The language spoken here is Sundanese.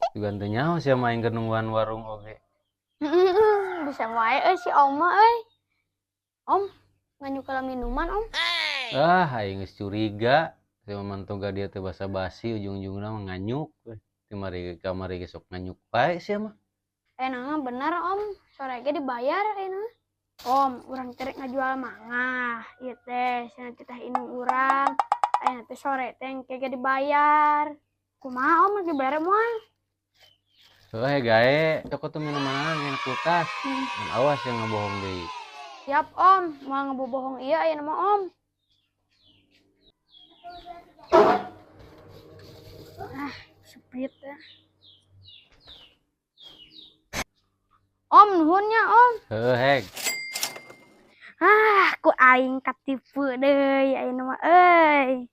Juga teu nyaho sia mah aing keur nungguan warung oge. Bisa wae euy si Oma euy. Om, nganyuk heula minuman, Om. Ah, aing geus curiga. Si mantu ga dia teh basa-basi ujung-ujungna mah nganyuk we. Ti mari kamari ge sok nganyuk wae sia mah. Ayeuna mah bener, Om, sore ge dibayar ayeuna. Om, urang teh rek ngajual mangga. Ieu teh cenah titah indung urang. Ayeuna teh sore teh engke ge dibayar. Kumaha, Om, rek dibere moal? Heuh gae, cokot tuh minuman yang kulkas. Dan awas yang ngebohong deui. Siap, Om, moal ngebobohong ieu ayeuna mah, Om. Ah, sepit ya. Om, nuhun nya, Om. Heuh, heg. Ah, ku aing katipu deui ayeuna mah euy.